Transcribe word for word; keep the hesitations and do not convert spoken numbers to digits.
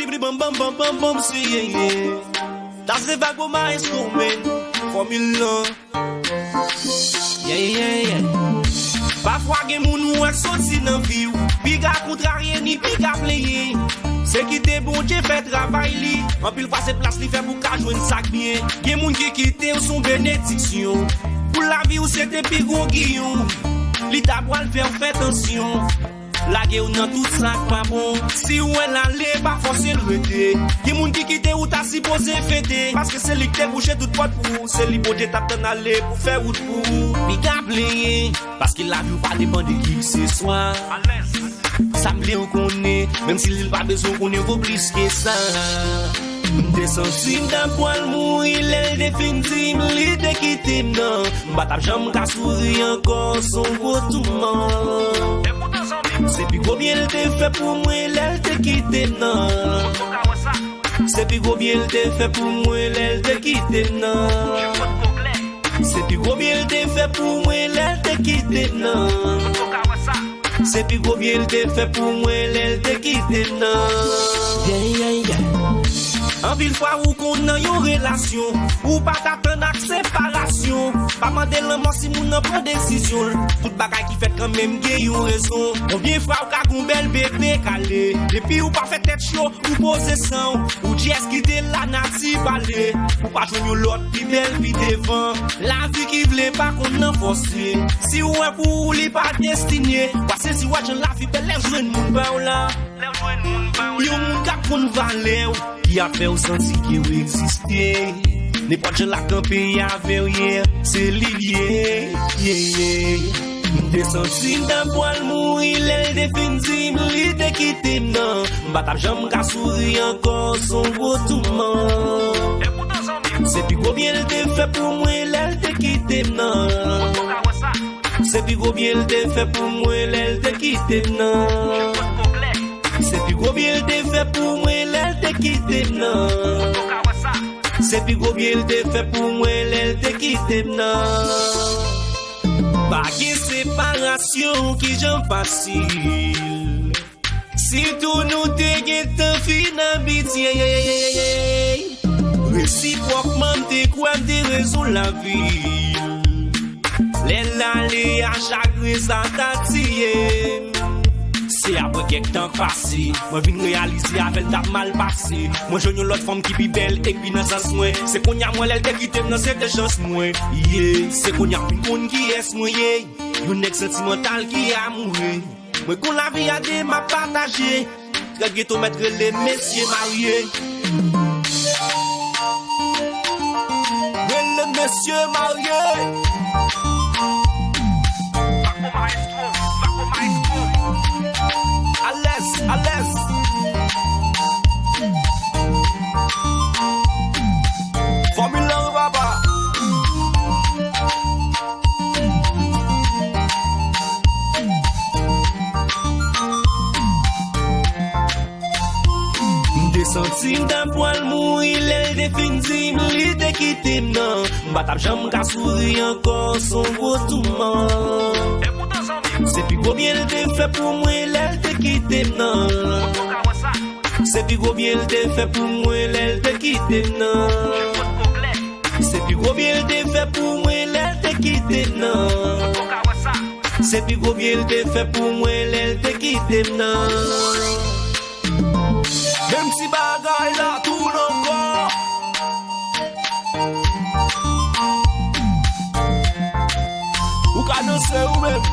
Bri bam bam bam bam bam, se ye ye. That's the vibe, maestro, man. Fòmil lan. Yeah, yeah, yeah. Pafwa gen moun ou wè soti nan vi w, piga kontrarye ni piga plenyen. Se kite Bondye fè travay li. Anpil fwa se plas li fè pou ka jwenn sa k byen. Gen moun ki kite w s on benediksyon. Pou lavi w se te pi gwo giyon. Li ta pral fè w fè tansyon. Lage w nan tout sa k pa bon. Si w wè l ale, pa fòse l rete. Gen moun ki kite ou ta sipoze fete. Paske se li k te bouche tout pòt pou ou. Se li Bondye t ap tann ale pou fè wout pou ou. Piga plenyen, paske lavi w pa depann de kikseswa. Sa m vle w konnen, menm si li pa bezwen w konnen, vo plis ke sa. M te santi m ta pwal mouri lè l te fin di m li te kite m nan. M pa t ap janm ka souri ankò, s on gwo touman. Se pi gwo byen l te fè pou mwen lè l te kite m nan. Se pi gwo byen l te fè pou mwen lè l te kite m nan. Se pi gwo byen l te fè pou mwen lè l te kite m nan. Se pi gwo byen l te fè pou mwen lè l te kite m nan. Yeah, yeah, yeah. Anpil fwa ou konn nan yon relasyon, ou pa t atann ak separasyon. Pa mande lanmò si moun nan pran desizyon l. Tout bagay ki fèt kanmenm gen yon rezon. Konbyen fwa ou ka gon bèl bebe kale, epi ou pa fè tèt cho, ou poze san w, ou jis kite lanati pale. Ou pa jwenn yon lòt pi bèl pi devan. Lavi ki vle pa konn nan fòse. Si w wè pou ou li pa destine, w a sezi wè jan lavi bèl lè w jwenn moun pa w la. Yon moun k ap konn valè w, ki ap fè w santi ke w egziste. Nenpòt jan l ap kanpe avè w, yeah, se li l ye, yeah, yeah. M te santi m ta pwal mouri lè l te fin di m li te kite m nan. M pa t ap janm ka souri ankò, s on gwo touman. Se pi gwo byen l te fè pou mwen lè l te kite m nan. Se pi gwo byen l te fè pou mwen lè l te kite m nan. Se pi gwo byen l te fè pou mwen lè l te kite m nan. Se pi gwo byen l te fè pou mwen lè l te kite m nan. Pa gen separasyon ki jan fasil. Sitou nou te gentan fin abitye. Resipwòkman, m te kwè m te rezon lavi. Lè l ale a, chagren sa ta tiye m. Se apre kèk tan k pase, mwen vin reyalize avè l t ap mal pase. Mwen jwenn yon lòt fanm ki pi bèl epi nan sans mwen. Se kounye a m wè lè l te kite m nan, se te chans mwen. Yeah, se kounye a m vin konn kiyès mwen ye. Yon nèg santimantal ki amoure. Mwen gon lavi a de m ap pataje. Trè byento mèt rele mesye marye. Rele mesye marye. Mako maestro, Mako maestro. Alèz, alèz. Fòmil lan, papa. M te santi m ta pwal mouri lè l te fin di m li te kite m nan. M pa t ap janm ka souri ankò, s on gwo touman. Se pi gwo byen l te fè pou mwen lè l te kite m nan. Se pi gwo byen l te fè pou mwen lè l te kite m nan. Se pi gwo byen l te fè pou mwen lè l te kite m nan. Se pi gwo byen l te fè pou mwen lè l te kite m nan. Menm ti bagay la tourne ankò. Ou ka danse ou menm.